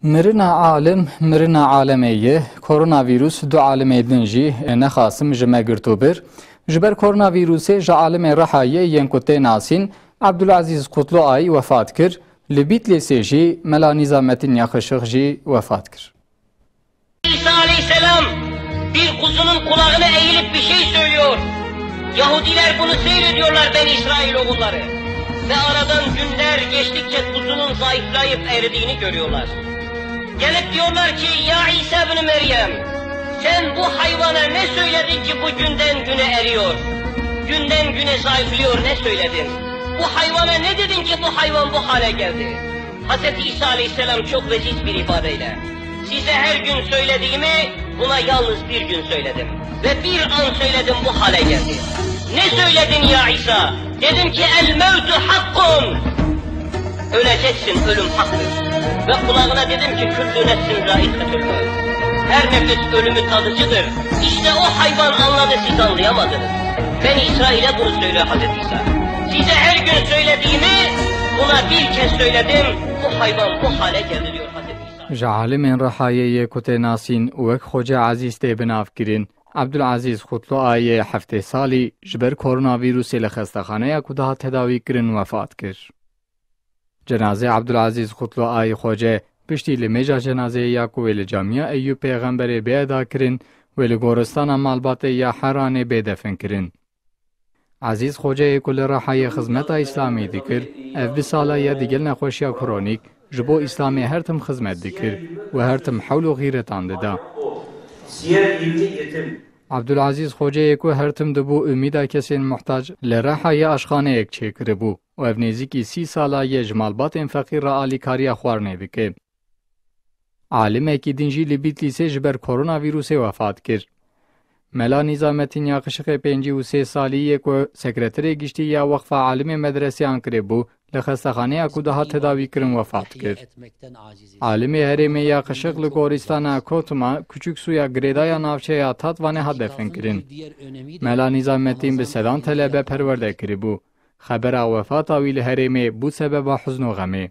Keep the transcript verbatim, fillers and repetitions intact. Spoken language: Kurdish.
Mirina alim, mirina alemê ye, koronavîrus du alimê din jî nexasim ji me girtû bir. Ji ber koronavîrusê ji alimê Rihayê yên ku tê nasîn, Abdulazîz Kutluay wefat kir. Li Bîtlîsê jî Mela Nîzamettin Yaxişiq jî wefat kir. İsa aleyhisselam bir kuzunun kulağına eğilip bir şey söylüyor. Yahudiler bunu seyrediyorlar, Beni İsrail oğulları. Ve aradan günler geçtikçe kuzunun zayıflayıp eridiğini görüyorlar. Gelip diyorlar ki, "Ya İsa bin Meryem, sen bu hayvana ne söyledin ki bu günden güne eriyor? Günden güne zayıflıyor, ne söyledin? Bu hayvana ne dedin ki bu hayvan bu hale geldi?" Hazreti İsa aleyhisselam çok veciz bir ifadeyle, "Size her gün söylediğimi buna yalnız bir gün söyledim. Ve bir an söyledim, bu hale geldi." "Ne söyledin ya İsa?" "Dedim ki, el mevtu hakkun." "Öleceksin, ölüm haktır." Ve kulağına dedim ki, "Küllü nefsin zaiqetul mevt." "Her nefis ölümü tadıcıdır." İşte o hayvan anladı, siz anlayamadınız. Beni İsrail'e bunu söylüyor Hazreti İsa. "Size her gün söylediğimi buna bir kez söyledim. Bu hayvan bu hale geldi," diyor Hazreti İsa. Ji alimên Rihayê yê ku tê nasîn û wek Xoce Ezîz tê binavkirin, Abdulazîz Xutluayê heftê salî ji ber koronavîrusê li xestexaneya ku dihat tedawî kirin wefat kir. Cenazê Abdulazîz Xutluayê Xoce piştî limêja cenazeyê ya ku wê li Camiya Eyûb Pêxemberê bê eda kirin, wê li goristana malbatê ya Heranê bê defin kirin. Ezîz Xoceyê ku li Rihayê xizmeta Îslamî dikir, ev bi sala ye digel nexweşiya kronîk ji bo Îslamê her tim xizmet dikir û her tim hewl û xîretan dida. Abdulazîz Xoceyê ku her tim dibû umîda kesên muhtac, li Rihayê aşxaneyek çêkiribû û ev nêzîkî sî sala ye ji malbatên feqîr re alîkariya xwarinê dike. Alimekî din jî li Bîtlîsê ji ber koronavîrusê wefat kir. Mela Nîzamettin Yaqişiqê pêncî û sê salî yê ku sekreterê giştî ya Weqfa Alimê Medresê Anqirê bû, li xestexaneya ku dihat tedawî kirin wefat kir. Alimê herêmê Yaqişiq li gorîstana Kotma, Küçük Suya girêdaya navçeya Tatvanê hat defin kirin. Mela Nîzamettin bi sedan telebe perwerde kiribû. Xebera wefata wî li herêmê bû sebeba huzn û xemê.